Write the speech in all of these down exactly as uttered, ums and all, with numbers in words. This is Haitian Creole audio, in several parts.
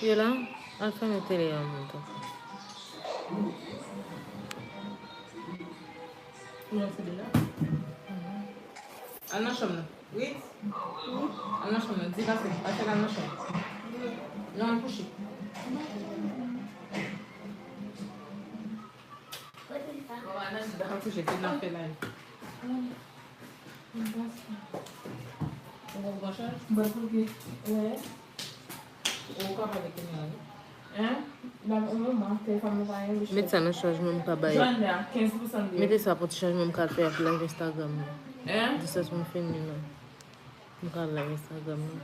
Yola, al fèmen tele a mwen tankou. Non, se de la. Al nan chanm nan. Wi. Al nan chanm nan. Di pase. Pase al nan chanm. Non, al kouche. Al kouche, se nan fè la. Ou konn pran chaj? Mwen pou ke, wè. Ou ka pale kounye a, wi. Hein? Ban mwen, mwen, telefòn mwen pa gen. Met sa nan chaj mwen, m ka bay. Jwenn la, kenz pou san de. Mete sa pou ti chaj mwen, m ka fè ak live Instagram mwen. Hein? Distans mwen fini la. M ka live Instagram mwen.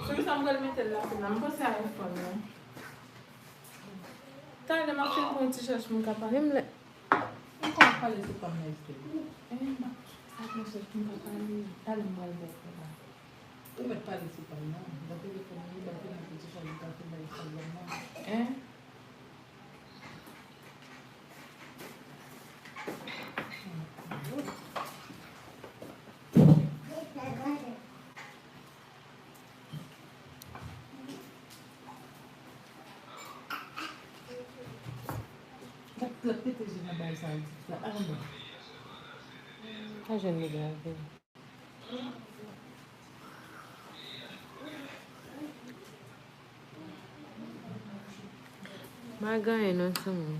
Sou sa m pral mete l la, se la. M panse a yon fanm, non. Talè m ap fin pran ti chèch m ka pale. Menm lè. M pa pale sou fanm nan, Esther. E menm pa sa pran chèch m ka pale. Talè m pral bò kò la. Ou mèt pale sou fanm nan. Lè telefòn nan, li ban fin ak ti chèch m ka fin bay fanm nan. Hein? Pa jwenn li grave. M pa genyen non, timoun.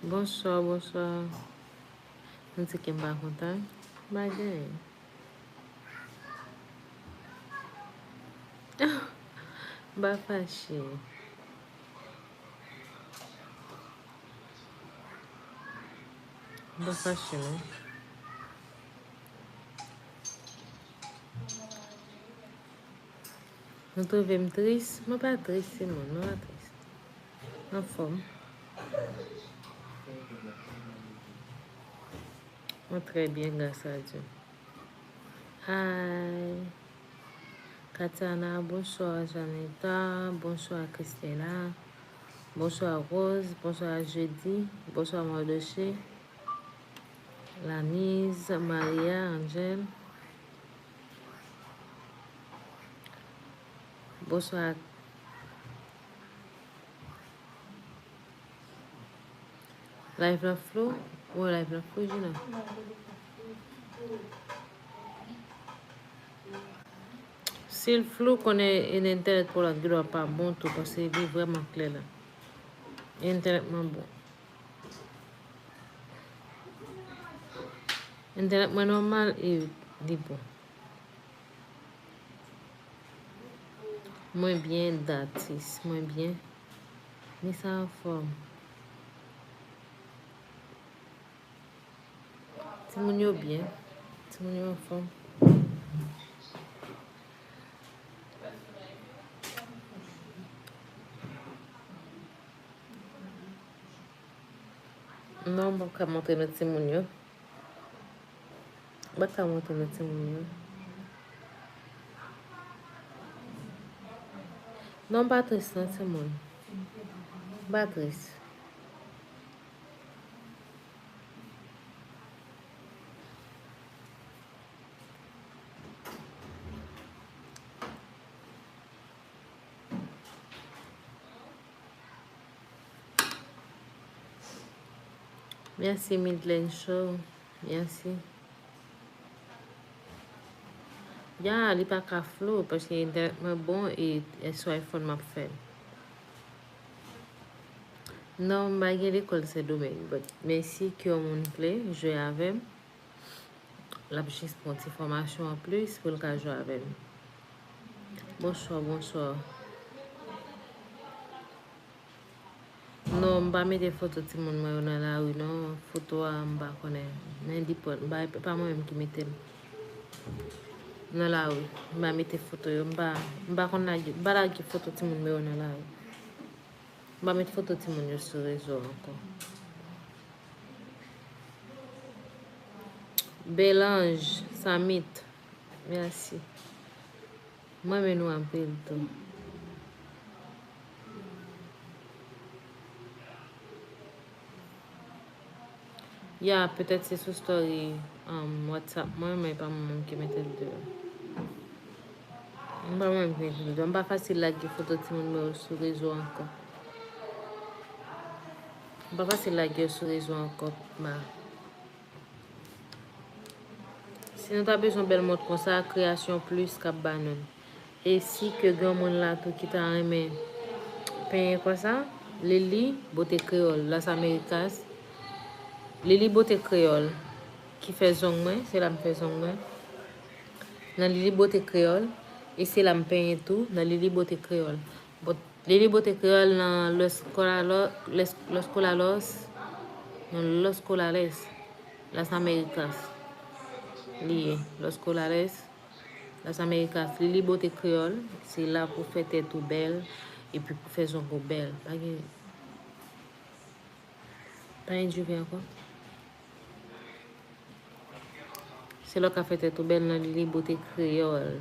Bonswa, bonswa. M di ke m pa kontan. M pa genyen. M pa fache. M pa fache, non. Nou twouve m tris? Mwen pa tris, timoun, mwen pa tris. Anfòm. Mwen trè byen, gras a Dye. Hi. Katiana, bonswa. Janita, bonswa. Christela, bonswa. Rose, bonswa. Jeudi, bonswa. Mardoché, Laniz, Maria, Angel, bonswa. Live la flou? Ou wè live la flou, Gina? Si l flou, konnen entènèt pa w la gendwa pa bon tou, paske li vrèman klè la. Entènèt mwen bon. Entènèt mwen nòmal e li bon. Mwen byen, Datis. Mwen byen. Nisa anfòm. Timoun yo byen. Timoun yo anfòm. Non, m p ap ka montre nou timoun yo. M p ap ka montre nou timoun yo. Non, m pa tris non, timoun. M pa tris. Mèsi, Midland Show. Mèsi. Ya, li pa ka flou, paske entènèt mwen bon e, e sou iPhone m ap fè l. Non, m pa gen lekòl Sendomeng, but mèsi ke yon moun vle jwe avè m. L ap jis pran ti fòmasyon anplis pou l ka jwe avè m. Bonswa, bonswa. Non, m pa mete foto timoun mwen yo nan lari, non. Foto a, m pa konnen. Men li pran, m pa, pa mwen menm ki mete l. nan lari. M pa mete foto yo. M pa, m pa konn lage, m pa lage foto timoun mwen yo nan lari. M pa met foto timoun yo sou rezo ankò. Belange, Samit, mèsi. Mwen renmen nou anpil tou. Ya, petèt se sou story, um, WhatsApp mwen, men pa mwen menm ki mete l deyò. M pa mwen menm ki mete l deyò. M pa fasil lage foto timoun mwen yo sou rezo ankò. M pa fasil lage yo sou rezo ankò, ma. Si nou ta bezwen bèl mont konsa, Kreyasyon Plis k ap ba nou l. E si ke gen yon moun la tou ki ta renmen penyen konsa, Lili Bote Kreyòl, Las Americas. Lili Bote Kreyòl ki fè zong mwen, se la m fè zong mwen. Nan Lili Bote Kreyòl, e se la m penyen tou, nan Lili Bote Kreyòl. Bot-, Lili Bote Kreyòl nan Los Colalo-, Les-, Los Colados, nan Los Colales, Las Americas. Li ye, Los Colales, Las Americas. Lili Bote Kreyòl, se la pou fè tèt ou bèl, epi pou fè zong ou bèl. Pa gen, pa gen dife ankò. Se lè w ka fè tèt ou bèl nan Lili Bote Kreyòl.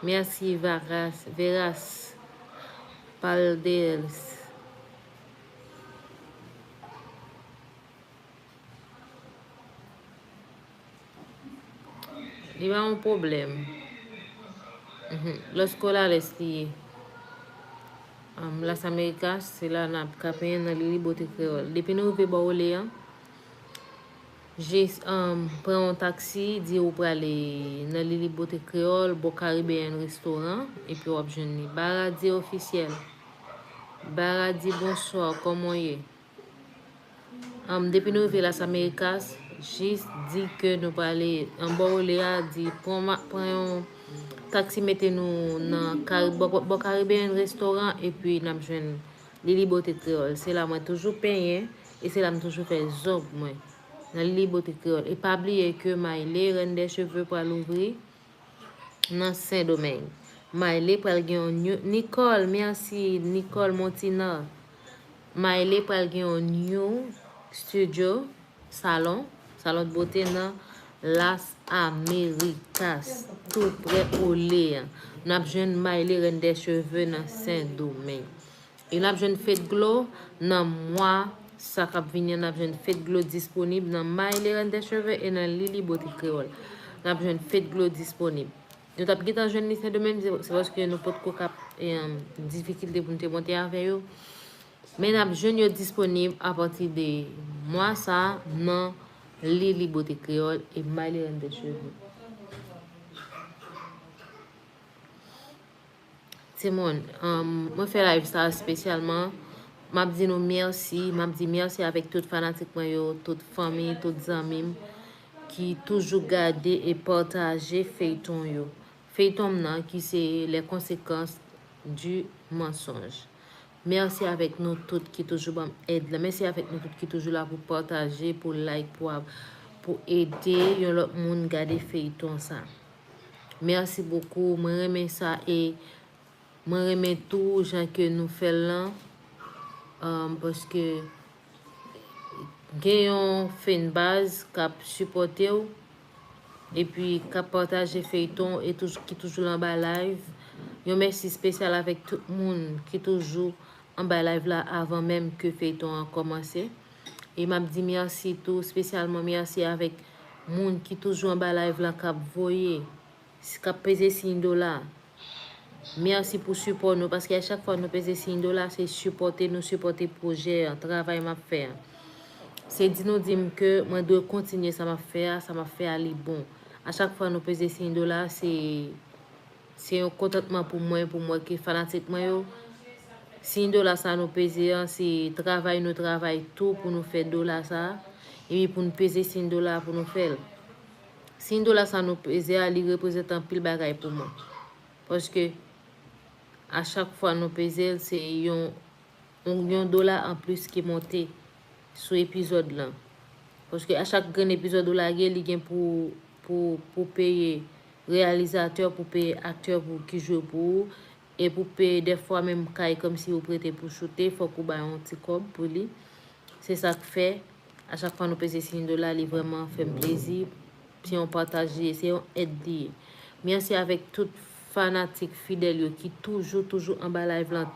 Mèsi Varas, Veras Paldels. Li pa yon pwoblèm. Mhm. Los Colales li ye. Um, Las Americas, se la n ap ka penyen nan Lili Bote Kreyòl. Depi nou rive bò Oleyan, jis, um, pran yon taksi, di ou prale nan Lili Bote Kreyòl, bò Caribbean Restaurant, epi w ap jwenn li. Baradi Ofisyèl. Baradi, bonswa, kòman w ye? Um, depi nou rive Las Americas, jis di ke nou prale anba Oleyan, di pran ma-, pran yon taksi mete nou nan Kari-, bò, bò Caribbean Restaurant, epi n ap jwenn Lili Bote Kreyòl. Se la mwen toujou penyen, e se la m toujou fè zong mwen. Nan Lili Bote Kreyòl. E pa bliye ke Maile, Reine des Cheveux, pral ouvri nan Sendomeng. Maile pral gen yon new, Nicole, mèsi, Nicole Montina. Maile pral gen yon new studio, salon, salon de beauté nan Las Americas, tou prè Oleyan. N ap jwenn Maile, Reine des Cheveux, nan Sendomeng. E n ap jwenn Fedglo nan mwa sa k ap vini an, n ap jwenn Fedglo disponib nan Maile Reine des Cheveux e nan Lili Bote Kreyòl. N ap jwenn Fedglo disponib. Nou t ap gentan jwenn li Sendomeng, se, se paske nou potko k ap, em, difikilte pou n te monte avè yo. Men n ap jwenn yo disponib apati de mwa sa a nan Lili Bote Kreyòl e Maile Reine des Cheveux. Timoun, um, mwen fè live sa espesyalman. M ap di nou mèsi. M ap di mèsi avèk tout fanatik mwen yo, tout fanmi, tout zanmi m ki toujou gade e pataje feyton yo. Feyton m nan ki se Les Conséquences du Mensonge. Mèsi avèk nou tout ki toujou ban m èd la. Mèsi avèk nou tout ki toujou la pou pataje, pou like, pou ab-, pou ede yon lòt moun gade feyton sa. Merci beaucoup. Mwen renmen sa e mwen renmen tou jan ke nou fè l lan. Um, paske gen yon fanbase k ap sipòte w, epi k ap pataje feyton e toujou, ki toujou la anba live. Yon mèsi espesyal avèk tout moun ki toujou anba live la avan menm ke feyton an kòmanse. E m ap di mèsi tou, espesyalman mèsi avèk moun ki toujou anba live la k ap voye, k ap peze siy dola. Mèsi pou sipò nou, paske a chak fwa nou peze siy dola, se sipòte nou, sipòte pwojè an, travay m ap fè an. Se di nou di m ke mwen dwe kontinye sa m ap fè a, sa m ap fè a li bon. A chak fwa nou peze siy dola, se, se yon kontantman pou mwen, pou m wè ke fanatik mwen yo, siy dola sa nou peze an, se travay nou travay tou pou nou fè dola sa, epi pou nou peze siy dola pou nou fè l. Siy dola sa nou peze a, li reprezante anpil bagay pou mwen. Paske a chak fwa nou peze l, se yon, yon, yon dola anplis ki monte sou epizòd lan. Paske a chak grenn epizòd ou lage, li gen pou, pou, pou peye reyalizatè, pou peye aktè pou ki jwe pou ou, e pou peye dèfwa menm kay kòmsi ou prete pou choute, fòk ou bay yon ti kòb pou li. Se sa k fè, a chak fwa nou peze siy dola, li vrèman fè m plezi. Se yon pataj li ye, se yon èd li ye. Mèsi avèk tout fanatik fidèl yo ki toujou, toujou anba live lan,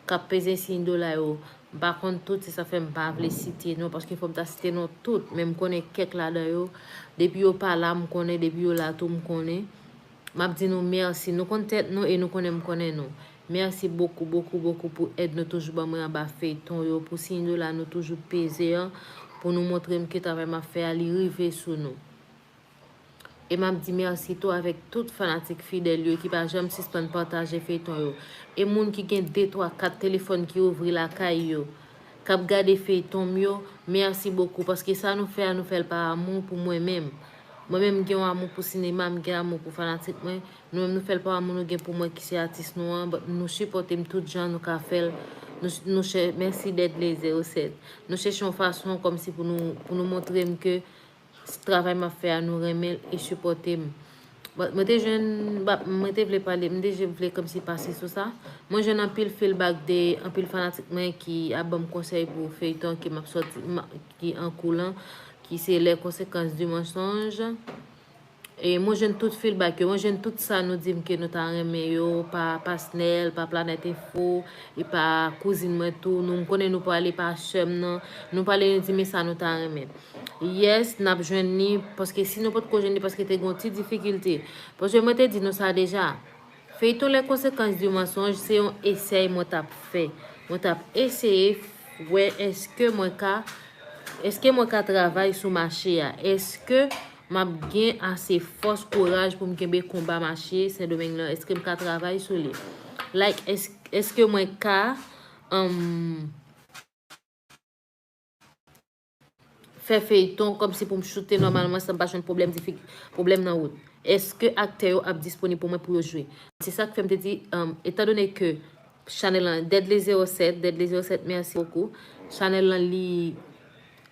k ap peze siy dola yo. M pa konn tout, se sa fè m pa vle site non, paske fò m ta site non tout, men m konnen kèk ladan yo. Depi yo pa la, m konnen, depi yo la tou, m konnen. M ap di nou mèsi. Nou konn tèt nou e nou konnen m konnen nou. Mèsi bokou, bokou, bokou pou èd nou toujou ban mwen anba feyton yo, pou siy dola nou toujou peze an, pou nou montre m ke travay m ap fè a, li rive sou nou. E m ap di mèsi tou avèk tout fanatik fidèl yo ki pa janm sispann pataje feyton yo. E moun ki gen de, twa, kat telefòn ki ouvri lakay yo, k ap gade feyton m yo, mèsi bokou, paske sa nou fè a, nou fè l pa amou pou mwen menm. Mwen menm, m gen yon amou pou sinema, m gen amou pou fanatik mwen. Nou menm, nou fè l pa amou nou gen pou mwen ki se atis nou an, but nou sipòte m tout jan nou ka fè l. Nou, nou chè, mèsi Deadly zewo sèt. Nou chèche yon fason kòmsi pou nou, pou nou montre m ke travay m ap fè a, nou renmen l e sipòte m. But mwen te jwenn, ba- mwen te vle pale, mwen te je- vle kòmsi pase sou sa. Mwen jwenn anpil feedback de anpil fanatik mwen ki ap ban m konsèy pou feyton ke m ap sòti, m a- ki an kou lan, ki se Les Conséquences du Mensonge. E mwen jwenn tout feedback yo, mwen jwenn tout sa nou di m ke nou ta renmen yo, pa Pasnèl, pa Planèt Enfo, e pa kouzin mwen tou. Nou, m konnen nou pale pa sè m nan, nou pale, nou di men sa nou ta renmen. Yes, n ap jwenn li, paske si nou potko jwenn li, paske te gen yon ti difikilte. Paske mwen te di nou sa deja. Feyton Les Conséquences du Mensonge, se yon esèy mwen t ap fè. Mwen t ap eseye wè èske mwen ka, èske mwen ka travay sou mache a. Èske m ap gen ase fòs, kouraj pou m kenbe konba mache Sendomeng lan? Èske m ka travay sou li? Like, èske, èske mwen ka, um, fè feyton kòmsi pou m choute nòmalman san m pa jwenn pwoblèm, difik- pwoblèm nan wout? Èske aktè yo ap disponib pou mwen pou yo jwe? Se sa k fè m te di, um, etandone ke chanèl lan, Deadly zewo sèt, Deadly zewo sèt, mèsi bokou. Chanèl lan, li,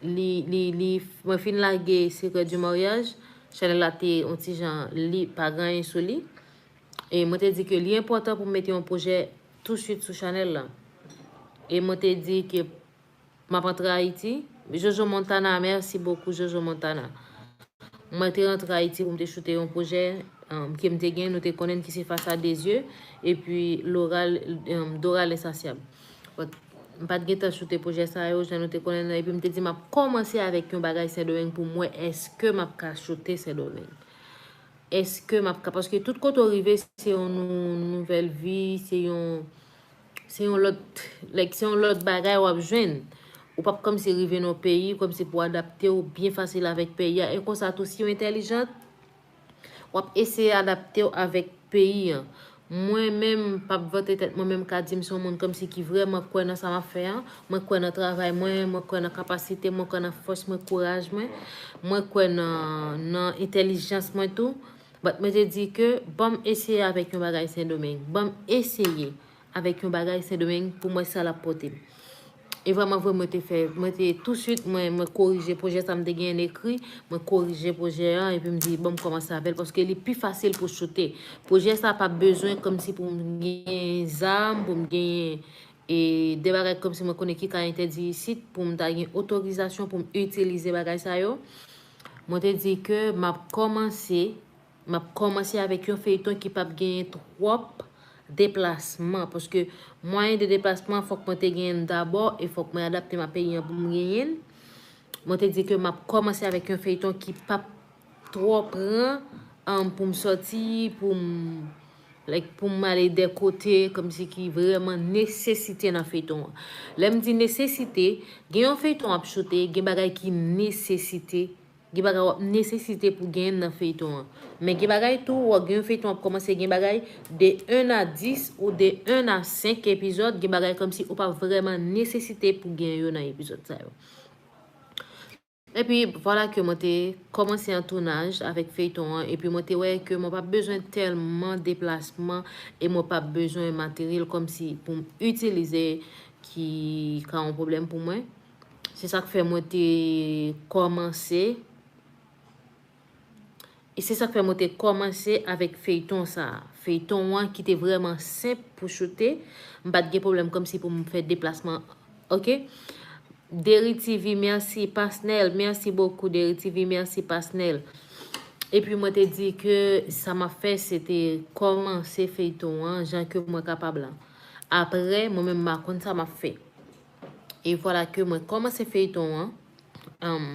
li, li, li, mwen fin lage Secret du Mariage. Chanèl la te yon ti jan, li pa gen anyen sou li. E mwen te di ke li enpòtan pou m mete yon pwojè touswit sou chanèl lan. E mwen te di ke m ap antre Ayiti. Jojo Montana, mèsi bokou, Jojo Montana. Mwen te rantre Ayiti pou m te choute yon pwojè, um, ke m te gen, nou te konnen ki se Face à deux yeux, epi Laura, um, Dora l'Insatiable. But, m pa t gentan choute pwojè sa yo, jan nou te konnen nan, epi m te di m ap kòmanse avèk yon bagay Sendomeng pou m wè èske m ap ka choute Sendomeng. Èske m ap ka, paske tout kote w rive, se yon nou- nouvèl vi, se yon, se yon lòt, like, se yon lòt bagay w ap jwenn. Ou p ap kòmsi rive nan yon peyi, kòmsi pou adapte w byen fasil avèk peyi a. E konsa tou, si w entèlijant, w ap eseye adapte w avèk peyi an. Mwen menm, m p ap vante tèt mwen, men m ka di m se yon moun kòmsi ki vrèman kwè nan sa m ap fè an. Mwen kwè nan travay mwen, mwen kwè nan kapasite m, mwen kwè nan fòs mwen, kouraj mwen. Mwen kwè nan, nan entèlijans mwen tou. But mwen te di ke ban m eseye avèk yon bagay Sendomeng. Ban m eseye avèk yon bagay Sendomeng pou m wè sa l ap pote m. E vrèman vre, mwen te fè, mwen te touswit, mwen, mwen korije pwojè sa m te genyen ekri, mwen korije pwojè an, epi m di, bon, m kòmanse avè l, paske li pi fasil pou choute. Pwojè sa pa bezwen kòmsi pou m genyen zam, pou m genyen, e, de bagay kòmsi mwen konnen ki ka entèdi isit, pou m ta gen otorizasyon pou m itilize bagay sa yo. Mwen te di ke m ap kòmanse M ap kòmanse avèk yon feyton ki p ap genyen twòp deplasman, paske mwayen de deplasman fòk mwen te genyen l dabò, e fòk mwen adapte m a peyi an pou m genyen l. Mwen te di ke m ap kòmanse avèk yon feyton ki p ap twò pran, um, pou m sòti, pou m, like, pou m ale de kote, kòmsi ki vrèman nesesite nan feyton an. Lè m di nesesite, gen yon feyton w ap choute, gen bagay ki nesesite Gen bagay w ap nesesite pou genyen nan feyton an. Men gen bagay tou, w ap gen yon feyton ap kòmanse, gen bagay de en a dis ou de en a senk epizòd, gen bagay kòmsi ou pa vrèman nesesite pou genyen yo nan epizòd sa yo. Epi, vwala ke mwen te kòmanse an tounaj avèk feyton an, epi mwen te wè ke mwen pa bezwen tèlman deplasman e mwen pa bezwen materyèl kòmsi pou m itilize ki ka yon pwoblèm pou mwen. Se sa k fè mwen te kòmanse. E se sa k fè mwen te kòmanse avèk feyton sa a. Feyton an ki te vrèman senp pou choute. M pa t gen pwoblèm kòmsi pou m fè deplasman. Ok? Deri T V, mèsi Pasnel. Mèsi bokou, Deri T V, mèsi Pasnel. Epi mwen te di ke sa m ap fè, se te kòmanse feyton an jan ke mwen kapab la. Apre, mwen menm, m pa konn sa m ap fè. E vwala ke mwen kòmanse feyton an. Anm,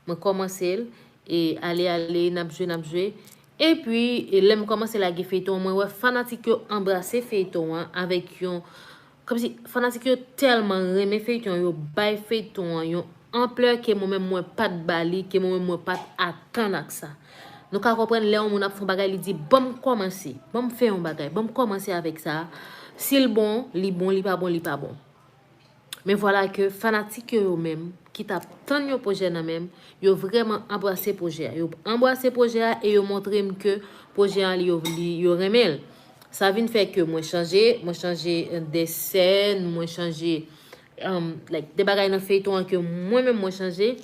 mwen kòmanse l, e ale, ale, n ap jwe, n ap jwe. Epi, e lè m kòmanse lage feyton an, mwen wè fanatik yo anbrase feyton an avèk yon, kòmsi fanatik yo tèlman renmen feyton an, yo bay feyton an yon anplè ke mwen menm mwen pa t ba li, ke mwen menm mwen pa t atann ak sa. Nou ka konprann lè yon moun ap fè yon bagay, li di, "Ban m kòmanse, ban m fè yon bagay, ban m kòmanse avèk sa." Si l bon, li bon, li pa bon, li pa bon. Men vwala ke fanatik yo, yo menm, ki t ap tann yon pwojè nan men m, yo vrèman anbrase pwojè a. Yo anbrase pwojè a e yo montre m ke pwojè a, li, yo, li, yo renmen l. Sa vin fè ke mwen chanje, mwen chanje, eh, de sèn, mwen chanje, um, like, de bagay nan feyton an ke mwen menm mwen chanje.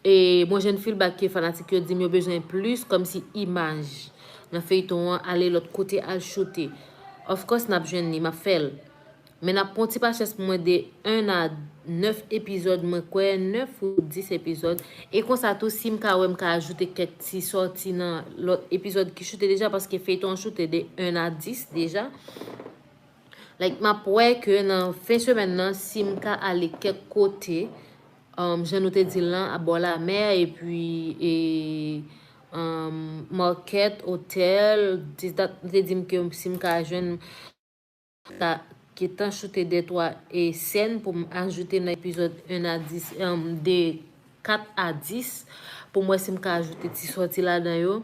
E mwen jwenn feedback ke fanatik yo di m yo bezwen plis kòmsi imaj nan feyton an, ale lòt kote al choute. Of course, n ap jwenn li, m ap fè l. Men n ap pran ti pasyans pou mwen de en a nèf epizòd, mwen kwè nèf ou dis epizòd. E konsa tou, si m ka wè m ka ajoute kèk ti sòti nan lòt epizòd ki choute deja, paske feyton an choute de en a dis deja. Like, m ap wè ke nan fen semèn nan, si m ka ale kèk kote, um, jan nou te di l lan, abò lamè, epi, e, um, market, otèl, dis dat, nou te di m ke si m ka jwenn, ta, gentan choute de twa, e, sèn pou m ajoute nan epizòd en a dis, um, de kat a dis, pou m wè si m ka ajoute ti sòti ladan yo.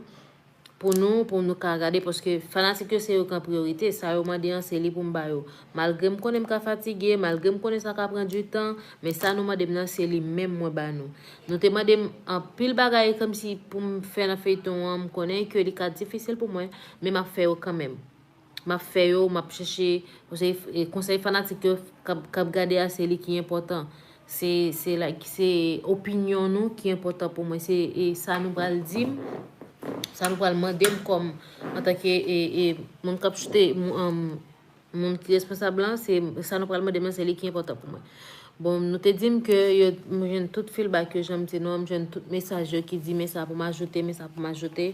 Pou nou, pou nou ka gade, paske fanatik yo se yo ki an priyorite. Sa yo mande an, se li pou m ba yo. Malgre m konnen m ka fatige, malgre m konnen sa ka pran di tan, men sa nou mande m nan, se li menm mwen ba nou. Nou te mande m anpil bagay kòmsi pou m fè nan feyton an, m konnen ke li ka difisil pou mwen, men m ap fè yo kanmenm. M ap fè yo, m ap chèche konsèy, e, konsèy fanatik yo k ap, k ap gade a, se li ki enpòtan. Se, se, like, se opinyon nou ki enpòtan pou mwen. Se, e, sa nou pral di m, sa nou pral mande m kòm, antanke, e, e, moun k ap choute, moun, um, moun ki responsab lan, se sa nou pral mande m nan, se li ki enpòtan pou mwen. Bon, nou te di m ke yo, m jwenn tout feedback yo, jan m di nou an, m jwenn tout mesaj yo ki di, "Men sa pou m ajoute, men sa pou m ajoute."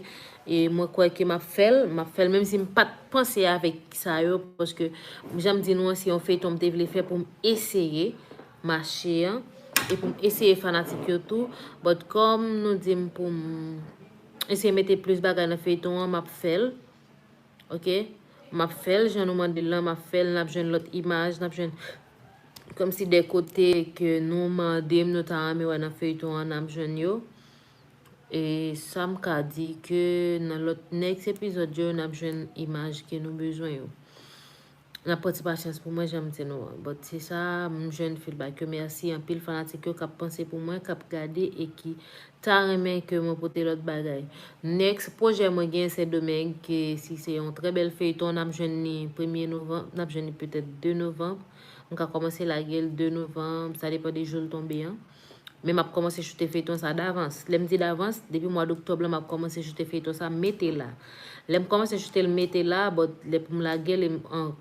E mwen kwè ke m ap fè l, m ap fè l, menm si m pa t panse avèk sa yo, paske, jan m di nou an, se yon feyton m te vle fè pou m eseye mache an, e pou m eseye fanatik yo tou. But kòm nou di m pou m eseye mete plis bagay nan feyton an, m ap fè l. Ok? M ap fè l jan nou mande l lan, m ap fè l, n ap jwenn lòt imaj, n ap jwenn kòmsi de kote ke nou mande m, nou ta renmen wè nan feyton an, n ap jwenn yo. E sa m ka di ke nan lòt next epizòd yo, n ap jwenn imaj ke nou bezwen yo. N ap pran ti pasyans pou mwen, jan m di nou an. But se sa, m jwenn feedback yo. Mèsi anpil fanatik yo k ap panse pou mwen, k ap gade e ki ta renmen ke mwen pote lòt bagay. Next pwojè mwen gen Sendomeng, ke si se yon trè bèl feyton, n ap jwenn li premye novanm, n ap jwenn li petèt de novanm. M ka kòmanse lage l de novanm, sa depann de jou l tonbe an. Men m ap kòmanse choute feyton sa davans. Lè m di davans, depi mwa doktòb la, m ap kòmanse choute feyton sa, mete la. Lè m kòmanse choute l, mete la, but lè pou m lage l, e m an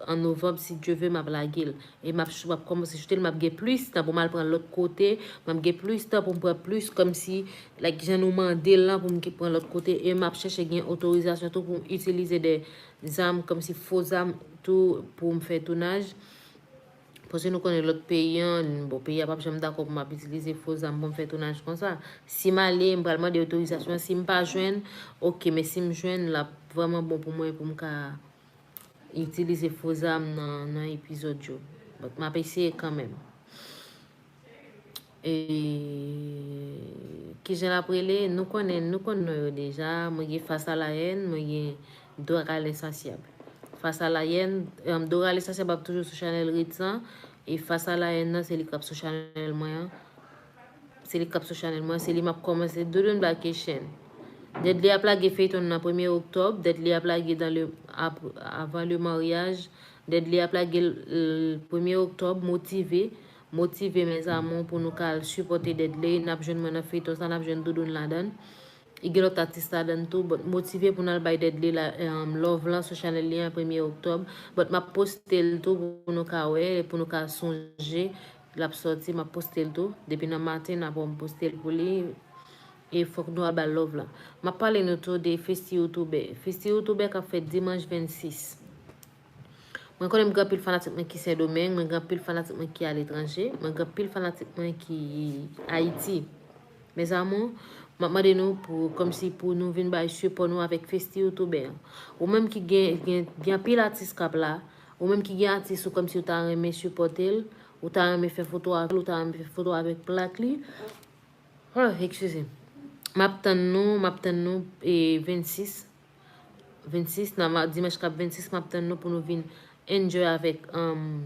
an novanm, si Dye ve, m ap lage l. E m ap, m ap kòmanse choute l, m ap gen plis tan pou m al pran lòt kote, m ap gen plis tan pou m pran plis, kòmsi, like, jan nou mande l lan pou m ki pran lòt kote, e m ap chèche gen otorizasyon tou pou m itilize de zam, kòmsi fo zam tou pou m fè tounaj. Paske nou konnen lòt peyi an, bon, peyi a p ap janm dakò pou m ap itilize fo zam pou m fè tounaj konsa. Si m ale, m pral mande otorizasyon. Si m pa jwenn, ok, men si m jwenn, l ap vrèman bon pou mwen, pou m ka itilize fo zam nan, nan epizòd yo. But m ap eseye kanmenm. E kijan l ap rele? Nou konnen, nou konn non yo deja. Mwen gen Face à la haine, mwen gen Dora l'insatiable. Face à la haine, em, Dora l'insatiable ap toujou sou chanèl Ritz lan. E Face à la haine nan, se li k ap sou chanèl mwen an. Se li k ap sou chanèl mwen, se li m ap kòmanse. Doudoune Black Haitian. Deadly ap lage feyton nan premye oktòb. Deadly ap lage dans le, ap, avant le mariage. Deadly ap lage l, l, premye oktòb, Motive. motive, mes amours, pou nou ka al sipòte Deadly. N ap jwenn mwen nan feyton sa, n ap jwenn Doudoune ladan l. E gen lòt atis ladan l tou, but motive pou n al bay Deadly la, um, love lan sou chanèl li an premye oktòb. But m ap poste l tou pou nou ka wè, pou nou ka sonje l ap sòti, m ap poste l tou. Depi nan maten, n ap wè m poste l pou li. E fòk nou al ba l love lan. M ap pale nou tou de Festi Youtubè. Festi Youtubè k ap fèt dimanch vennsis. Mwen konnen m gen anpil fanatik mwen ki Sendomeng, mwen gen anpil fanatik mwen ki aletranje, mwen gen anpil fanatik mwen ki Ayiti. Mes amours, m ap mande nou pou, kòmsi pou nou vin bay sipò nou avèk Festi Youtubè an. Ou menm ki gen, gen, gen anpil atis k ap la, ou menm ki gen atis ou kòmsi ou ta renmen sipòte l, ou ta renmen fè foto avè l, ou ta renmen fè foto avèk plak li. Oh, eskize. M ap tann nou, m ap tann nou, e, vennsis. Vennsis, nan ma-, dimanch k ap vennsis, m ap tann nou pou nou vin enjoy avèk, um,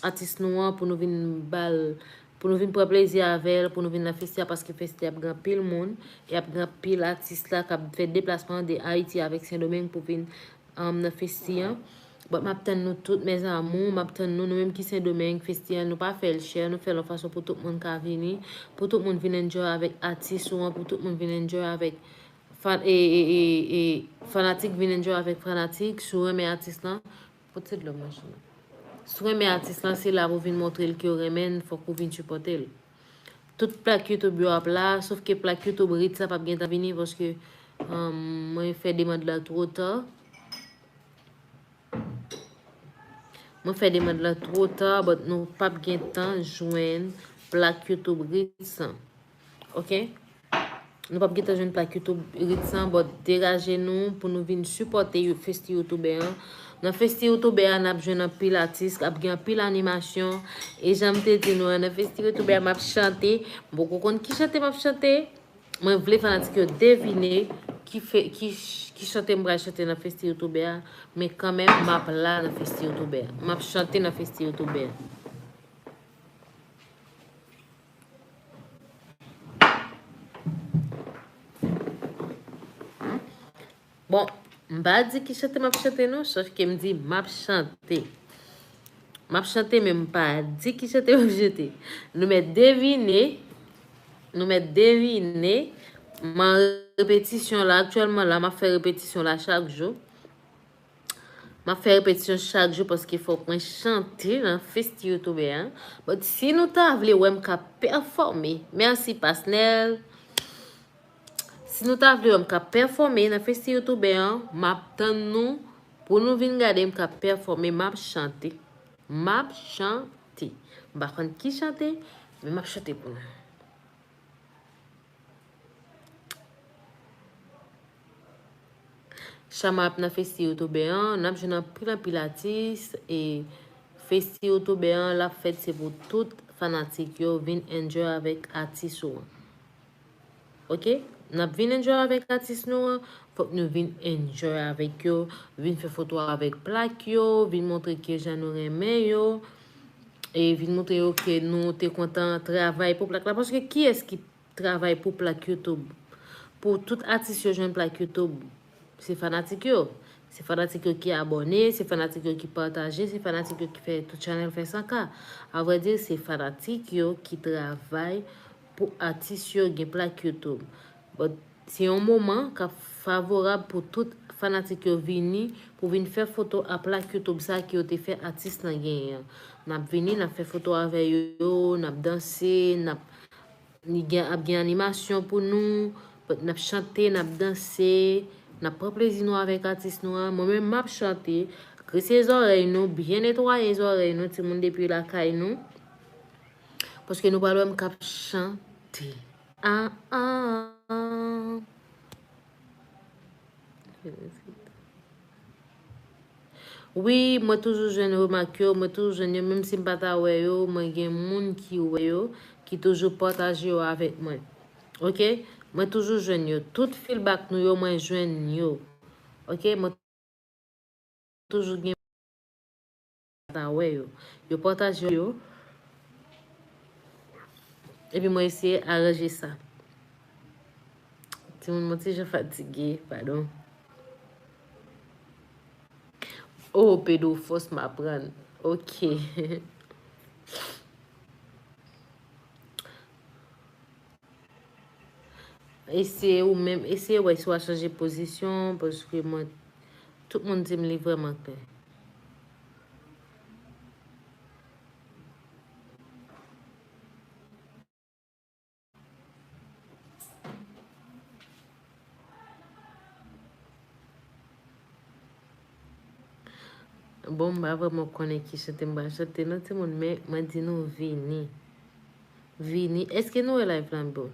atis nou an, pou nou vin ba l, pou nou vin pran plezi avè l, pou nou vin nan festi a, paske festi a ap gen anpil moun, e ap gen anpil atis la k ap fè deplasman de Ayiti avèk Sendomeng pou vin, um, nan festi an. But m ap tann nou tout, mes amours, m ap tann nou, nou menm ki Sendomeng, festi an, nou pa fè l chè, nou fè l yon fason pou tout moun ka vini, pou tout moun vin enjoy avèk atis ou an, pou tout moun vin enjoy avèk fan-, e, e, e, e, fanatik vin enjoy avèk fanatik, si w renmen atis lan, pote dlo mwen cheri. Si w renmen atis lan, se la pou w vin montre l ke w renmen l, fòk ou vin sipòte l. Tout plak YouTube yo ap la, sof ke plak YouTube Ritz sa p ap gentan vini paske, um, mwen fè demann la twò ta. Mwen fè demann la twò ta, but nou p ap gentan jwenn plak YouTube Ritz lan. Ok? Nou p ap gentan jwenn plak YouTube Ritz lan, but degaje nou pou nou vin sipòte You-, Festi Youtubè an. Nan Festi Youtubè an, n ap jwenn anpil atis, ap gen anpil animasyon. E jan m te di nou an, nan Festi Youtubè an, m ap chante. M poko konn ki chante m ap chante. Mwen vle fanatik yo devine ki fe-, ki ch-, ki chante m pral chante nan Festi Youtubè a, men kanmenm, m ap la nan Festi Youtubè a. M ap chante nan Festi Youtubè a. Bon, m pa di ki chante m ap chante non, sòf ke m di m ap chante. M ap chante, men m pa di ki chante m ap chante. Nou mèt devine, nou mèt devine, m an repetisyon la, aktyèlman la, m ap fè repetisyon la chak jou. M ap fè repetisyon chak jou paske fòk mwen chante nan Festi Youtubè an. But si nou ta vle wè m ka pèfòme, mèsi Pasnèl. Si nou ta vle wè m ka pèfòme nan Festi Youtubè an, m ap tann nou pou nou vin gade m ka pèfòme, m ap chante. M ap chante. M pa konn ki chante, men m ap chante pou nou. Chama ap nan Festi Youtubè an, n ap jwenn anpil, anpil atis, e Festi Youtubè an, l ap fèt, se pou tout fanatik yo vin enjoy avèk atis ou an. Ok? N ap vin enjoy avèk atis nou an, fòk nou vin enjoy avèk yo, vin fè foto avèk plak yo, vin montre kijan nou renmen yo, e vin montre yo ke nou te kontan travay pou plak la. Paske kiyès ki travay pou plak YouTube. Pou tout atis yo jwenn plak YouTube, se fanatik yo. Se fanatik yo ki abòne, se fanatik yo ki pataje, se fanatik yo ki fè tout chanèl fè san K. Avrèdi, se fanatik yo ki travay pou atis yo gen plak YouTube. But se yon moman k ap favorab pou tout fanatik yo vini, pou vin fè foto a plak YouTube sa ke yo te fè atis lan genyen an. N ap vini, n ap fè foto avè yo, n ap danse, n ap Li gen, ap gen animasyon pou nou, n ap chante, n ap danse, n ap pran plezi nou avèk atis nou an. Mwen menm, m ap chante. Grise zòrèy nou, byen netwaye zòrèy nou, timoun depi lakay nou. Paske nou pral wè m k ap chante. Ah, ah, ah. Wi, mwen toujou jwenn remak yo, mwen toujou jwenn yo, menm si m pa ta wè yo, mwen gen moun ki wè yo, ki toujou pataje yo avèk mwen. Ok? Mwen toujou jwenn yo. Tout feedback nou yo, mwen jwenn yo. Ok? Mwen toujou gen ta wè yo. Yo pataje yo. Epi mwen eseye aranje sa. Timoun, mwen ti jan fatige, padon. Oh, Pedro, fòs m aprann. Ok. Eseye ou menm, eseye wè si w a chanje pozisyon, paske mwen, tout moun di m li vrèman klè. Bon, m pa vrèman konnen ki chante m pral chante non, timoun, men mwen di nou vini. Vini. Èske nou wè live lan bon?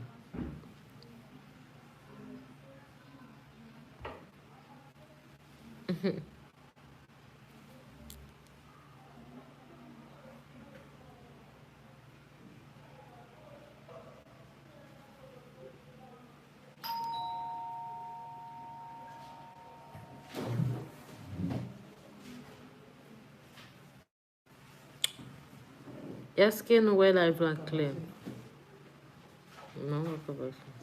Èske nou wè live lan klè? Non, mwen pa wè sa.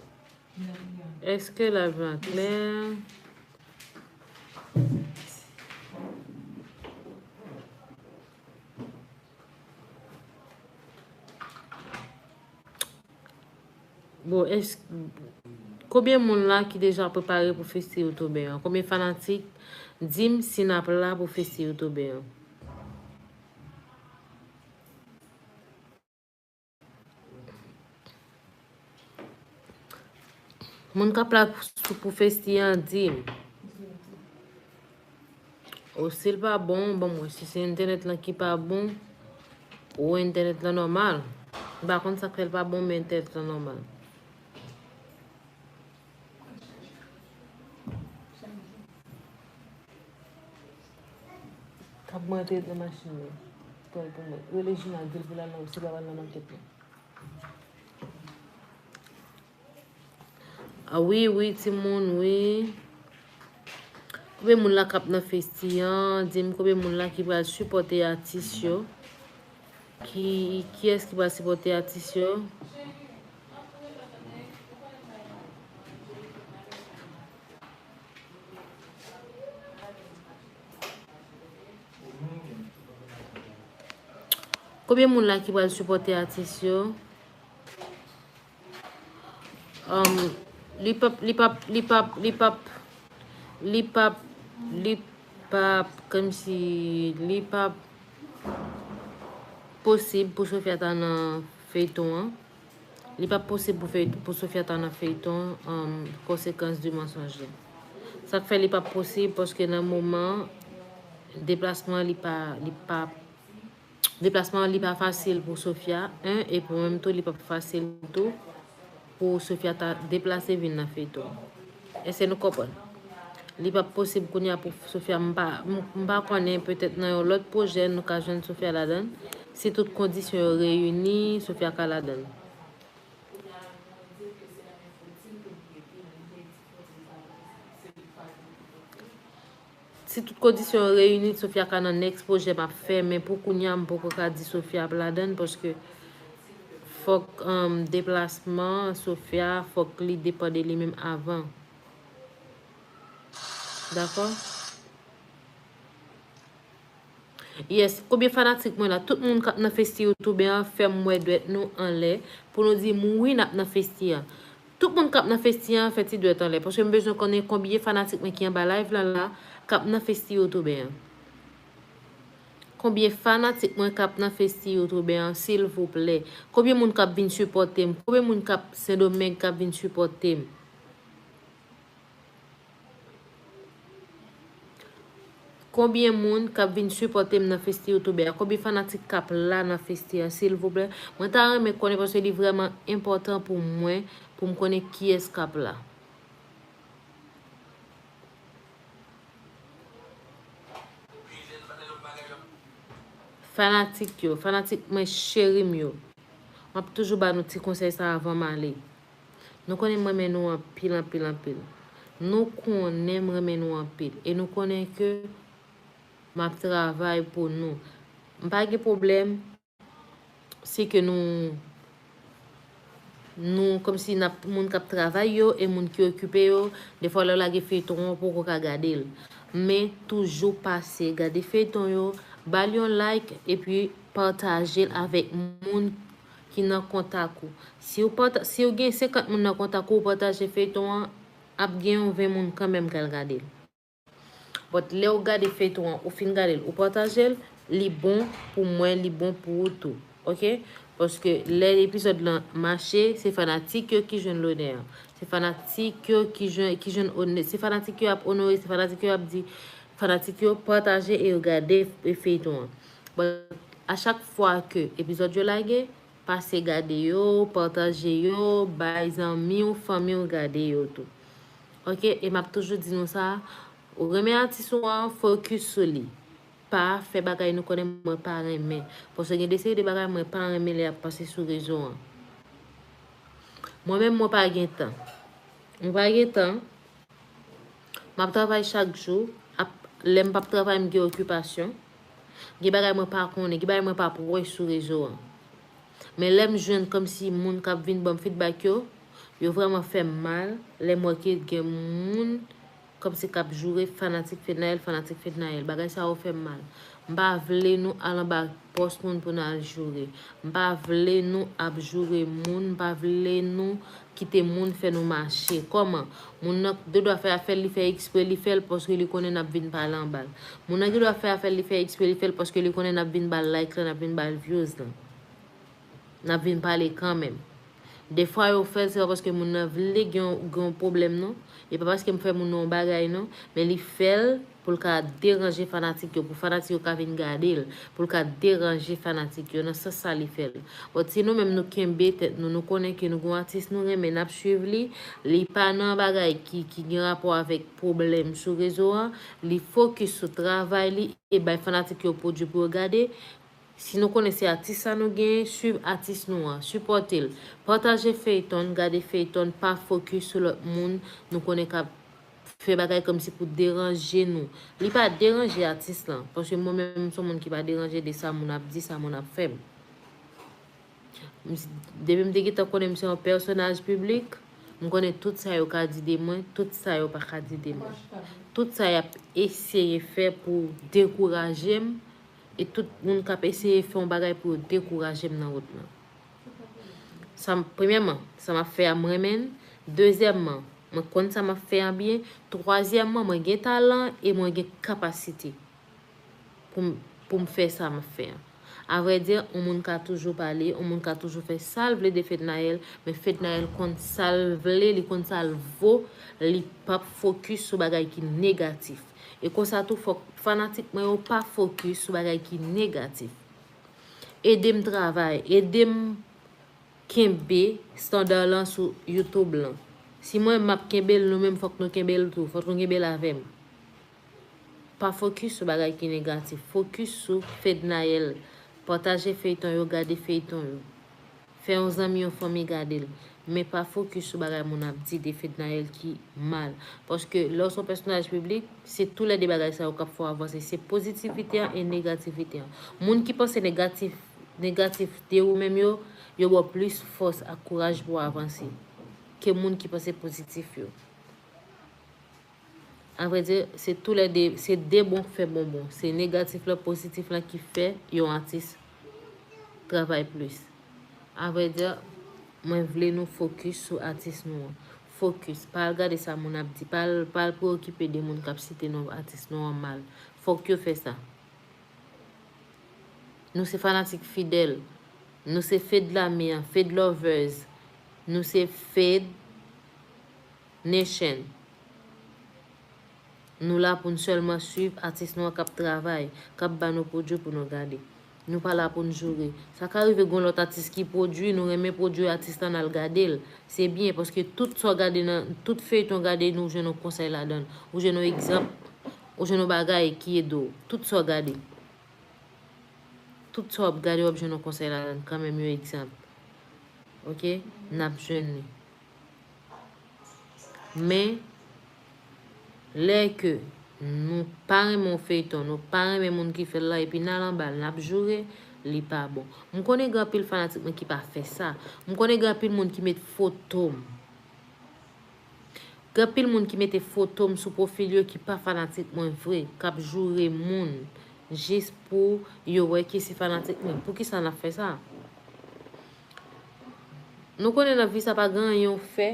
Èske live lan klè? Bon, èske, konbyen moun la ki deja prepare pou festi Youtube an? Konbyen fanatik? Di m si n ap la pou festi Youtube an. Moun k ap la pou, pou festi an, di m. O, si l pa bon, ban m wè si se entènèt lan ki pa bon, ou entènèt lan nòmal. M pa konn sa k fè l pa bon, men entènèt lan nòmal. Kab mwen te nan machin nan. Pran l pou mwen. Rele Gina, di l pou l al nan, si l pa al nan makèt la. A wi, wi, timoun, wi. Konbyen moun la k ap nan festi an? Di m konbyen moun la ki pral sipòte atis yo? Ki, kiyès ki pral sipòte atis yo? Konbyen moun la ki pral sipòte atis yo? Um, li p ap, li p ap, li p ap, li p ap, li p ap, li p ap, kòmsi, li p ap posib pou Sofia ta nan feyton an. Li p ap posib pou fey-, pou Sofia ta nan feyton, um, Conséquence du mensonge. Sa k fè li p ap posib, paske nan moman, deplasman li pa, li pa, deplasman li pa fasil pou Sofia, en, epi menm tou, li p ap fasil tou pou Sofia ta deplase vin nan feyton. Èske nou konprann? Li p ap posib kounye a pou Sofia, m pa, m, m pa konnen, petèt nan yon lòt pwojè, nou ka jwenn Sofia ladan l. Si tout kondisyon yo reyini, Sofia ka ladan l. Si tout kondisyon yo reyini, Sofia ka nan next pwojè m ap fè, men pou kounye a, m poko ka di Sofia ap ladan l, paske fòk, um, deplasman Sofia, fòk li depann de li menm avan. Dakò? Yes, konbyen fanatik mwen la? Tout moun k ap nan festi YouTube an, fè m wè dwèt nou anlè pou nou di m wi n ap nan festi an. Tout moun k ap nan festi an, fè ti dwèt anlè, paske m bezwen konnen konbyen fanatik mwen ki anba live lan la k ap nan festi YouTube an. Konbyen fanatik mwen k ap nan festi YouTube an, silvouplè? Konbyen moun k ap vin sipòte m? Konbyen moun k ap Sendomeng k ap vin sipòte m? Konbyen moun k ap vin sipòte m nan festi YouTube a? Konbyen fanatik k ap la nan festi a, silvouplè? Mwen ta renmen konnen, paske li vrèman enpòtan pou mwen, pou m konnen kiyès k ap la. Fanatik yo, fanatik mwen cheri m yo. M ap toujou ba nou ti konsèy sa avan m ale. Nou konnen m renmen nou anpil, anpil, anpil. Nou konnen m renmen nou anpil. E nou konnen ke m ap travay pou nou. M pa gen pwoblèm si ke nou, nou, kòmsi n ap, moun k ap travay yo e moun ki okipe yo, defwa lè w lage feyton an, w poko ka gade l. Men toujou pase gade feyton yo, ba l yon like, epi pataje l avèk moun ki nan kontak ou. Si w pata, si w gen senkant moun nan kontak ou, ou pataje feyton an, ap gen yon ven moun kanmenm k al gade l. But lè w gade feyton an, ou fin gade l, ou pataje l, li bon pou mwen, li bon pou ou tou. Oke? Paske lè epizòd lan mache, se fanatik yo ki jwenn lonè an. Se fanatik yo ki jwenn, ki jwenn onè, se fanatik yo ap onore, se fanatik yo ap di, fanatik yo pataje e yo gade feyton an. But a chak fwa ke epizòd yo lage, pase gade yo, pataje yo, bay zanmi w, fanmi w gade yo tou. Oke? E m ap toujou di nou sa, ou renmen atis ou an, fokis sou li. Pa fè bagay nou konnen mwen pa renmen. Paske gen de seri de bagay mwen pa renmen lè y ap pase sou rezo an. Mwen menm, mwen pa gen tan. Mwen pa gen tan. M ap travay chak jou. Ap, lè m p ap travay, m gen okipasyon. Gen bagay mwen pa konnen, gen bagay mwen p ap wè sou rezo an. Men lè m jwenn kòmsi moun k ap vin ban m feedback yo, yo vrèman fè m mal. Lè m wè ke gen moun kòmsi k ap joure fanatik Fednaelle, fanatik Fednaelle. Bagay sa yo fè m mal. M pa vle nou al anba pòs moun pou n al joure. M pa vle nou ap joure moun, m pa vle nou kite moun fè nou mache. Kòman? Moun nan gendwa fè afè l, li fè ekspre, li fè l paske li konnen n ap vin pale anba l. Moun nan gendwa fè afè l, li fè ekspre, li fè l paske li konnen n ap vin ba l like lan, n ap vin ba l views lan. N ap vin pale kanmenm. Defwa yo fè l, se pa paske moun nan vle gen yon, gen yon pwoblèm, non. E pa paske m fè moun nan yon bagay, non. Men li fè l pou l ka deranje fanatik yo, pou fanatik yo ka vin gade l, pou l ka deranje fanatik yo. Nan sans sa, li fè l. But si nou menm nou kenbe tèt nou, nou konnen ke nou gen yon atis nou renmen, n ap swiv li, li pa nan bagay ki, ki gen rapò avèk pwoblèm sou rezo an, li fokis sou travay li e bay fanatik yo pwodui pou yo gade, si nou konnen se atis sa nou genyen, swiv atis nou an, sipòte l. Pataje feyton, gade feyton, pa fokis sou lòt moun nou konnen k ap fè bagay kòmsi pou deranje nou. Li pa deranje atis lan, paske mwen menm, m se yon moun ki pa deranje de sa moun ap di, sa moun ap fè m. M s-, depi m te gentan konnen m se yon pèsonaj piblik, m konnen tout sa yo ka di de mwen, tout sa yo pa ka di de mwen. Tout sa y ap eseye fè pou dekouraje m, e tout moun k ap eseye fè yon bagay pou yo dekouraje m nan wout lan. Sa m, premyèman, sa m ap fè a, m renmen l. Dezyèmman, mwen konn sa m ap fè an byen. Twazyèmman, mwen gen talan e mwen gen kapasite pou m, pou m fè sa m ap fè an. Avrèdi, yon moun ka toujou pale, yon moun ka toujou fè sa l vle de Fednaelle, men Fednaelle konn sa l vle, li konn sa l vo, li p ap fokis sou bagay ki negatif. E konsa tou, fòk fanatik mwen yo pa fokis sou bagay ki negatif. Ede m travay, ede m kenbe estanda lan sou YouTube lan. Si mwen m ap kenbe l, nou menm fòk nou kenbe l tou, fòk nou kenbe l avè m. Pa fokis sou bagay ki negatif, fokis sou Fednaelle. Pataje feyton yo, gade feyton yo. Fè yon zanmi, yon fanmi gade l. Men pa fokis sou bagay moun ap di de Fednaelle ki mal. Paske lè w se yon pèsonaj piblik, se toulède bagay sa yo k ap fè w avanse. Se pozitivite an e negativite an. Moun ki panse negatif, negatif de ou menm yo, yo ba w plis fòs ak kouraj pou w avanse ke moun ki panse pozitif yo. Avrèdi, se toulède, se de bon k fè bonbon. Se negatif lan, pozitif lan ki fè yon atis travay plis. Avrèdi, mwen vle nou fokis sou atis nou an. Fokis. Pa al gade sa moun ap di. Pa al, pa al preokipe de moun k ap site non atis nou an mal. Fòk yo fè sa. Nou se fanatik fidèl. Nou se Fed Lame an, Fed Lovers. Nou se Fed Nation. Nou la pou n sèlman swiv atis nou an k ap travay, k ap ba nou pwodui pou nou gade. Nou pa la pou n joure. Sa ka rive gen yon lòt atis ki pwodui, nou renmen pwodui atis lan, n al gade l. Se byen, paske tout sa w gade nan, tout feyton w gade, nou jwenn yon konsèy ladan l. Ou jwenn yon egzanp, ou jwenn yon bagay ki ede w. Tout sa w gade. Tout sa w ap gade, w ap jwenn yon konsèy ladan l kanmenm, yon egzanp. Oke? N ap jwenn li. Men, lè ke nou pa renmen yon feyton, nou pa renmen moun ki fè l la, epi n al anba l, n ap joure, li pa bon. M konnen gen anpil fanatik mwen ki pa fè sa. M konnen gen anpil moun ki met foto m. Gen anpil moun ki mete foto m sou pwofil yo ki pa fanatik mwen vre, k ap joure moun jis pou yo wè ke se fanatik mwen. Poukisa n ap fè sa? Nou konnen nan vi sa pa gen anyen w fè,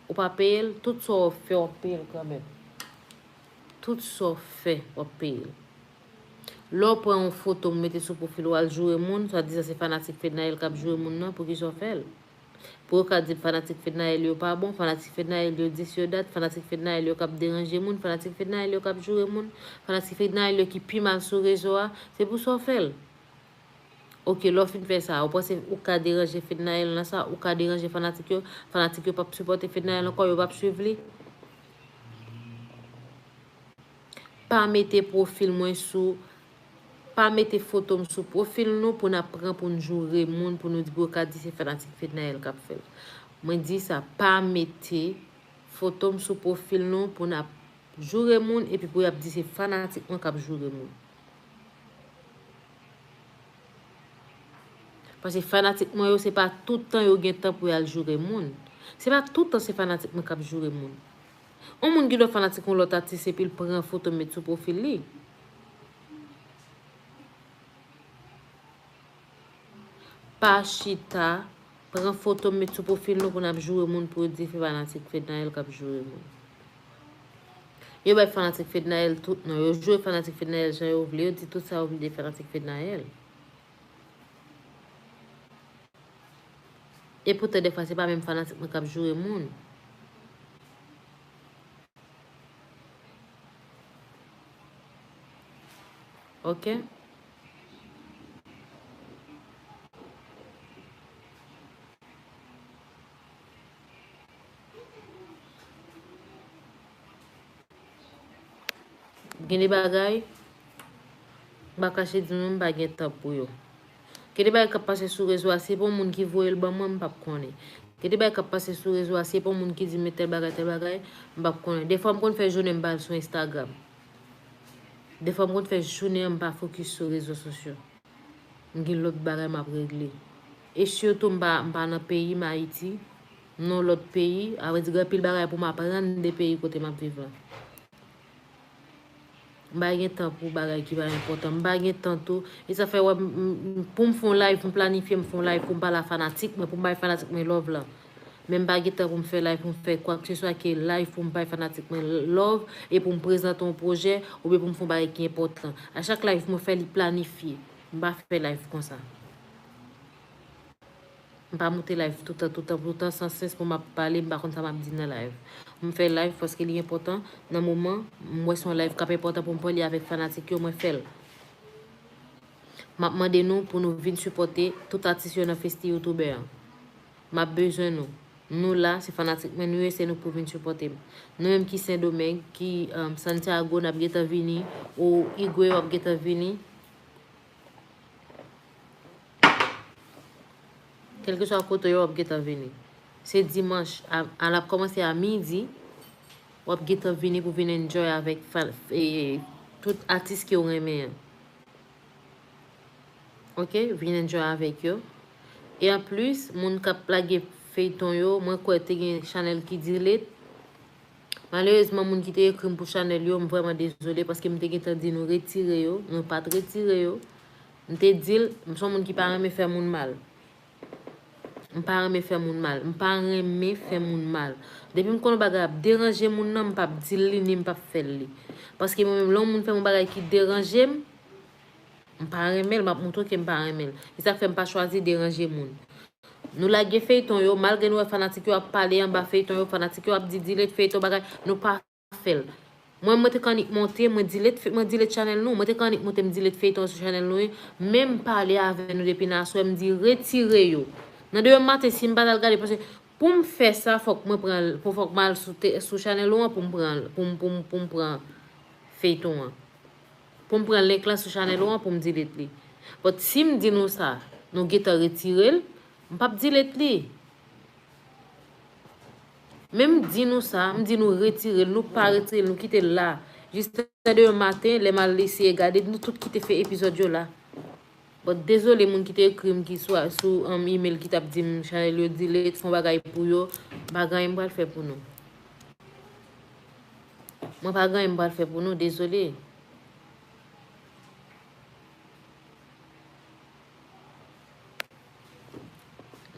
ou pa peye l, tout sa w fè, w ap peye l kanmenm. Tout sa w fè, w ap peye l. Lè w pran yon foto, w mete sou pwofil ou, al joure moun, swadizan se fanatik Fednaelle k ap joure moun nan, poukisa w fè l? Pou yo ka di fanatik Fednaelle yo pa bon, fanatik Fednaelle yo dis yo dat, fanatik Fednaelle yo k ap deranje moun, fanatik Fednaelle yo k ap joure moun, fanatik Fednaelle yo ki pi mal sou rezo a, se pou sa w fè l. Oke, lè w fin fè sa, ou panse ou ka deranje Fednaelle nan sa, ou ka deranje fanatik yo, fanatik yo p ap sipòte Fednaelle ankò, yo p ap swiv li? Pa mete pwofil mwen sou, pa mete foto m sou pwofil nou pou n ap pran pou n joure moun, pou nou di pou yo ka di se fanatik Fednaelle k ap fè l. Mwen di sa, pa mete foto m sou pwofil nou pou n ap joure moun epi pou y ap di se fanatik mwen k ap joure moun. Paske fanatik mwen yo, se pa tout tan yo gen tan pou y al joure moun. Se pa tout tan se fanatik mwen k ap joure moun. Yon moun gen dwa fanatik yon lòt atis epi l pran foto met sou pwofil li. Pa chita, pran foto m met sou pwofil nou pou n ap joure moun pou yo di se fanatik Fednaelle k ap joure moun. Yo bay fanatik Fednaelle tout non, yo joure fanatik Fednaelle jan yo vle, yo di tout sa yo vle de fanatik Fednaelle. E poutan, dèfwa, se pa menm fanatik mwen k ap joure moun. Oke? Gen de bagay, m pa kache di nou, m pa gen tan pou yo. Gen de bagay k ap pase sou rezo a, se pa yon moun ki voye l ban mwen, m p ap konnen. Gen de bagay k ap pase sou rezo a, se pa yon moun ki di m met tèl bagay, tèl bagay, m p ap konnen. Defwa, m konn fè jounen m pa al sou Instagram. Defwa, m konn fè jounen an, m pa fokis sou rezo sosyo. M gen lòt bagay m ap regle. E sitou m pa, m pa nan peyi m, Ayiti. M nan yon lòt peyi, a vrè di, gen anpil bagay pou m aprann de peyi kote m ap viv la. M pa gen tan pou bagay ki pa enpòtan. M pa gen tan tou. E sa fè wè, m, m, m, pou m fè yon live, m planifye m fè yon live pou m pale a fanatik mwen, pou m bay fanatik mwen love lan. Men m pa gen tan pou m fè live, pou m fè kwakeseswa ke live pou m bay fanatik mwen love, e pou m prezante yon pwojè, oubyen pou m fè yon bagay ki enpòtan. A chak live mwen fè li planifye. M pa fè live konsa. M pa moute live toutan, toutan, toutan, san sens pou m ap pale, m pa konn sa m ap di nan live. M fè live paske li enpòtan nan moman, m wè se yon live k ap enpòtan pou m pale avèk fanatik yo, mwen fè l. M ap mande nou pou nou vin sipòte tout atis yo nan festi youtubè an. M ap bezwen nou. Nou la, se fanatik mwen nou ye, se nou pou vin sipòte m. Nou menm ki Sendomeng, ki, um, Santiago, n ap gentan vini, ou Higüey, w ap gentan vini. Kèlkeswa kote w ye, w ap gentan vini. Se dimanch, a, a, l ap kòmanse a midi, w ap gentan vini pou vin enjoy avèk fan, e, tout atis ke w renmen an. Oke, vin enjoy avèk yo. E anplis, moun k ap lage feyton yo, mwen kwè te gen chanèl ki delete. Malerezman, moun ki te ekri m pou chanèl yo, m vrèman dezole, paske m te gentan di nou retire yo, nou pa t retire yo. M te di l, m se yon moun ki pa renmen fè moun mal. M pa renmen fè moun mal. M pa renmen fè moun mal. Depi m konn yon bagay ap deranje moun nan, m p ap di l li, ni m p ap fè l li. Paske mwen menm, lè yon moun fè m yon bagay ki deranje m, m pa renmen l, m ap montre w ke m pa renmen l. E sa k fè m pa chwazi deranje moun. Nou lage feyton yo, malgre nou wè fanatik yo ap pale anba feyton yo, fanatik yo ap di delete feyton bagay, nou pa fè l. Mwen, mwen te ka annik monte, mwen delete, mwen delete chanèl nou. Mwen te ka annik monte, m delete feyton sou chanèl nou, wi. Men m pale avè nou depi nan aswè, m di retire yo. Nan demen maten, si m pa t al gade, paske pou m fè sa, fòk mwen pran, pou fòk m al sou, te, sou chanèl ou an pou m pran, pou m, pou m, pou m pran feyton an. Pou m pran link lan sou chanèl ou an pou m delete li. But si m di nou sa, nou gentan retire l, m p ap delete li. Men m di nou sa, m di nou retire l, nou pa retire l, nou kite l la. Jis nan demen maten, lè m al eseye gade, nou tout kite fè epizòd yo la. But dezole moun ki te ekri m ki sou, sou, um, email ki t ap di m chanèl yo delete, fè yon bagay pou yo, m pa gen anyen m pral fè pou nou. Mwen pa gen anyen m pral fè pou nou, dezole.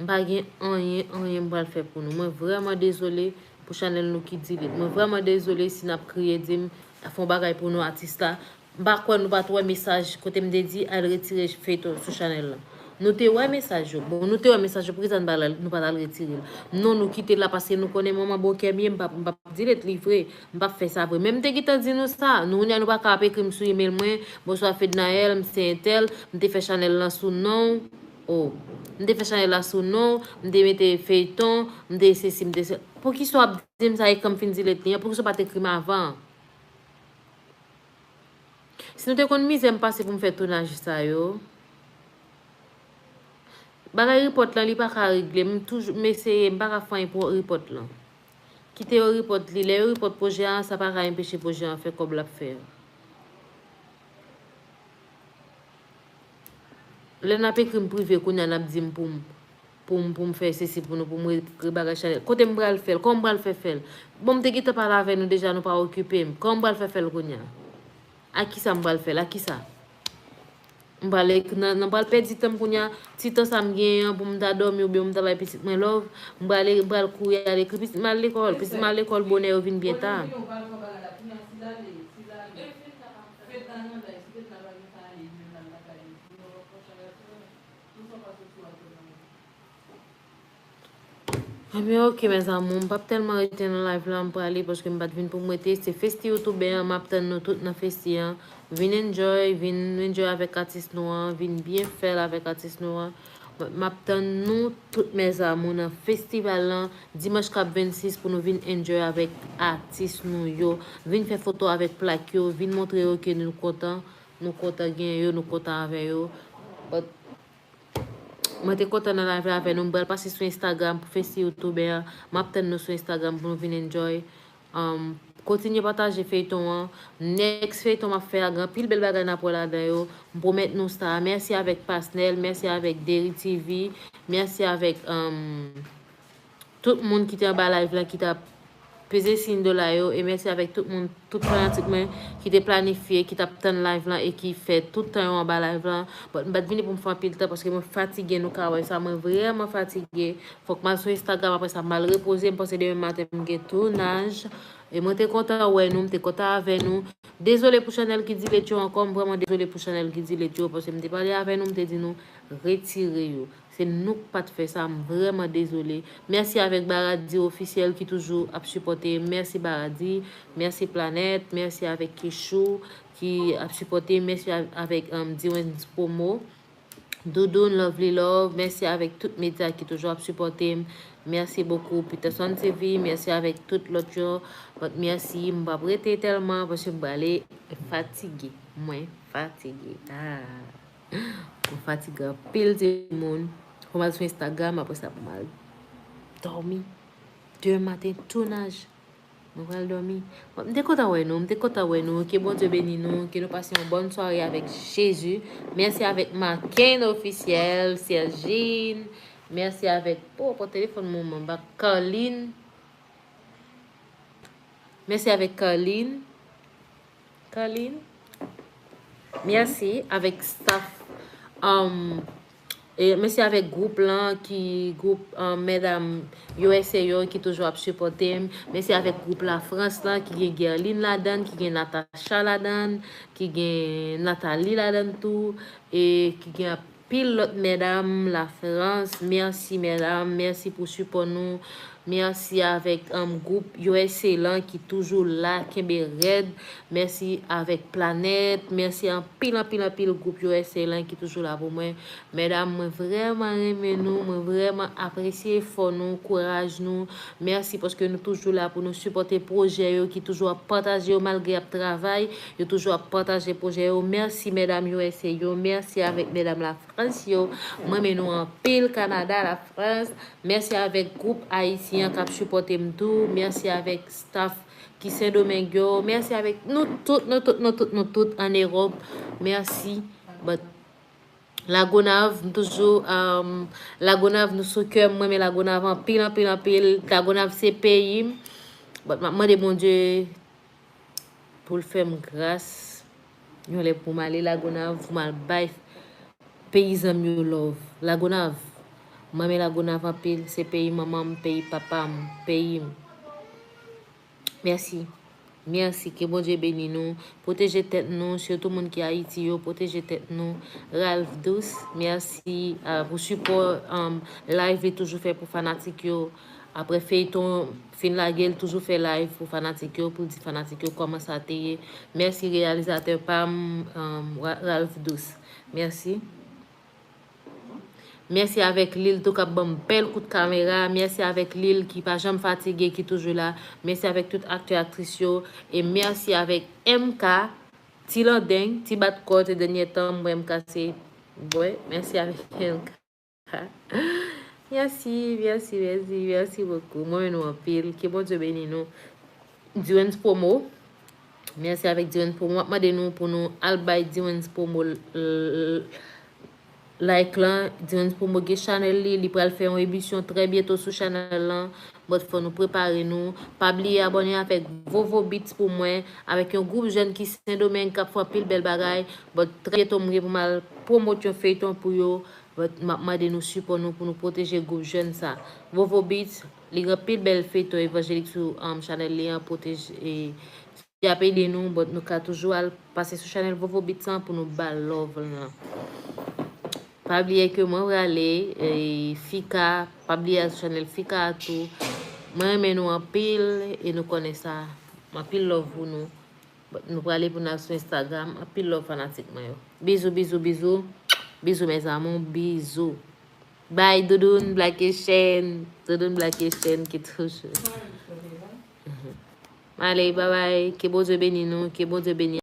M pa gen anyen, anyen m pral fè pou nou. Mwen vrèman dezole pou chanèl nou ki delete. Mwen vrèman dezole si n ap kriye di m, fè yon bagay pou nou atis la. M pa kwè nou pa t wè mesaj kote m te di al retire feyton sou chanèl la. Nou te wè mesaj yo. Bon, nou te wè mesaj yo, poukisa nou pa t al, nou pa t al retire l? Non, nou kite l la paske nou konnen manman bon kè m ye, m p ap, m p ap delete li vre. M p ap fè sa vre. Men m te gentan di nou sa. Nou, kounye a nou pa ka ap ekri m sou email mwen, bonswa Fednaelle, m se entèl, m te fè chanèl lan sou non w. Oh, m te fè chanèl la sou non w, m te mete feyton, m te sesi, m te se. Poukisa w ap di m sa e kan m fin delete li an? Poukisa w pa t ekri m avan? Si nou te konn mizè m pase pou m fè tounaj sa yo, bagay repòt lan, li pa ka regle. M toujou, m eseye, m pa ka fè anyen pou repòt lan. Kite yo repòt li. Lè yo repòt pwojè an, sa pa ka enpeche pwojè an fè kòb l ap fè a. Lè n ap ekri m prive kounye a, n ap di m pou m, pou m, pou m fè sesi pou nou, pou m re-, re bagay chanèl. Kote m pral fè l? Kòman m pral fè fè l? Bon, m te gentan pale avè nou deja, nou pa okipe m. Kòman m pral fè fè l kounye a? A kisa m pral fè l? A kisa? M pral ek-, nan, nan pral pèdi tan m kounye a. Ti tan sa m genyen an pou m ta dòmi oubyen pou m ta bay pitit mwen love, m pral, m pral kouri al ekri pitit m al lekòl. Pitit m al lekòl bonè, yo vin byen ta. Ebyen, ok, mes amours, m p ap tèlman rete nan live la, m prale paske m pa t vin pou m rete. Se festi youtubè an, m ap tann nou tout nan festi an. Vin enjoy, vin enjoy avèk atis nou an, vin byen fè l avèk atis nou an. M ap tann nou tout, mes amours, nan festival lan, dimanch k ap vennsis pou nou vin enjoy avèk atis nou yo. Vin fè foto avèk plak yo, vin montre yo ke nou kontan, nou kontan gen yo, nou kontan avè yo. But Mwen te kontan nan live la avè nou. M pral pase sou Instagram pou festi youtubè an. M ap tann nou sou Instagram pou nou vin enjoy. Um, kontinye pataje feyton an. Next feyton m ap fè a, gen anpil bèl bagay n ap wè ladan yo. M pwomèt nou sa. Mèsi avèk Pasnèl, mèsi avèk Deri T V, mèsi avèk, um, tout moun ki te anba live la ki t ap peze siy dola yo, e mèsi avèk tout moun, tout fanatik mwen ki te planifye, ki t ap tann live lan e ki fè tout tan yo anba live lan. But m pa t vini pou m fè anpil tan paske mwen fatige, nou ka wè sa, mwen vrèman fatige. Fòk m al sou Instagram, apre sa m al repoze, m panse demen maten m gen tounaj. E mwen te kontan wè nou, m te kontan avè nou. Dezole pou chanèl ki delete yo ankò, m vrèman dezole pou chanèl ki delete yo, paske m te pale avè nou, m te di nou retire yo. Se nou k pa t fè sa, m vrèman dezole. Mèsi avèk Baradi Ofisyèl ki toujou ap sipòte m. Mèsi Baradi, mèsi Planèt, mèsi avèk Kechou ki ap sipòte m. Mèsi a-, avèk, um, Diwens Promo, Doudoun, Lovely Love. Mèsi avèk tout medya ki toujou ap sipòte m. Mèsi bokou Peterson T V, mèsi avèk tout lòt yo. But mèsi, m p ap rete tèlman paske m prale fatige. Mwen fatige. Ah. Mwen fatige anpil timoun. Fò m al sou Instagram, apre sa pou m al dòmi. Demen maten, tounaj. Mwen pral dòmi. Bon, m te kontan wè nou, m te kontan wè nou. Ke Bondye beni nou, ke nou pase yon bòn sware avèk Jezi. Mèsi avèk Marken Ofisyèl, Sergine. Mèsi avèk, oh, pran telefòn mwen, mwen ba Carline. Mèsi avèk Carline. Carline. Mèsi avèk staff. Um, e mèsi avèk gwoup lan ki, gwoup, um, medam U S A yo ki toujou ap sipòte m. Mèsi avèk gwoup Lafrans lan ki gen Guerline ladann, ki gen Natacha ladann, ki gen Nathalie ladann tou, e ki gen anpil lòt medam Lafrans. Mèsi medam, mèsi pou sipò nou. Mèsi avèk, um, gwoup U S A lan ki toujou la, kenbe rèd. Mèsi avèk Planèt. Mèsi anpil, anpil, anpil gwoup U S A lan ki toujou la pou mwen. Medam, mwen vrèman renmen nou, mwen vrèman apresye efò nou, kouraj nou. Mèsi paske nou toujou la pou nou sipòte pwojè yo ki toujou ap pataje yo malgre y ap travay. Yo toujou ap pataje pwojè yo. Mèsi medam U S A yo. Mèsi avèk medam Lafrans yo. Mwen renmen nou anpil, Kanada, Lafrans. Mèsi avèk gwoup ayisyen k ap sipòte m tou. Mèsi avèk staff ki Sendomeng yo. Mèsi avèk nou tout, nou tout, nou tout, nou tout ann Ewòp. Mèsi. But Lagonav, m toujou, um, Lagonav, nou sou kè m. Mwen renmen Lagonav anpil, anpil, anpil. Lagonav se peyi m. But m ap mande Bondye pou l fè m gras yon lè pou m ale Lagonav, pou m al bay peyizan m yo love. Lagonav, M renmen Lagonav anpil, se peyi manman m, peyi papa m, peyi m. Mèsi. Mèsi, ke Bondye beni nou. Pwoteje tèt nou, sitou moun ki Ayiti yo, pwoteje tèt nou. Ralph Douce, mèsi uh, pou sipò um, live li toujou fè pou fanatik yo. Apre feyton fin lage, l toujou fè live pou fanatik yo, pou l di fanatik yo kòman sa te ye. Mèsi reyalizatè pa m, um, Ralph Douce. Mèsi. Mèsi avèk Lil tou k ap ban m bèl kout kamera. Mèsi avèk Lil ki pa janm fatige, ki toujou la. Mèsi avèk tout aktè, aktris yo. E mèsi avèk M K, Ti Landeng, Ti Bat Kò, te dènye tan m wè M K se. Bwè, mèsi avèk M K. Mèsi, mèsi, mèsi, mèsi bokou. Mwen renmen nou anpil. Ke Bondye beni nou. Durens Promo. Mèsi avèk Durens Promo. M ap mande nou pou nou al bay Durens Promo like lan. Durens Promo gen chanèl li. Li pral fè yon emisyon trè byento sou chanèl lan. But fò nou prepare nou. Pa bliye abòne avèk Vovo Beats pou mwen. Avèk yon gwoup jèn ki Sendomeng k ap fè anpil bèl bagay. But trè byento m gen pou m al pwomot yon feyton pou yo. But m ap mande nou sipò nou pou nou pwoteje gwoup jèn sa. Vovo Beats, li gen anpil bèl feyton evanjelik sou um, chanèl li an, pwoteje. E, y ap ede nou, but nou ka toujou al pase sou chanèl Vovo Beats an pou nou ba love lan. Pa bliye ke mwen prale, e, Fika, pa bliye al sou chanèl Fika a tou. Mwen renmen nou anpil e nou konnen sa. Anpil love pou nou. But nou prale pou n al sou Instagram. Anpil love fanatik mwen yo. Bizou, bizou, bizou. Bizou, mes amours. Bizou. Bye, Doudoune Black Asian. Doudoune Black Asian ki toujou. Mhm. Allez, bye bye. Ke Bondye beni nou. Ke Bondye beni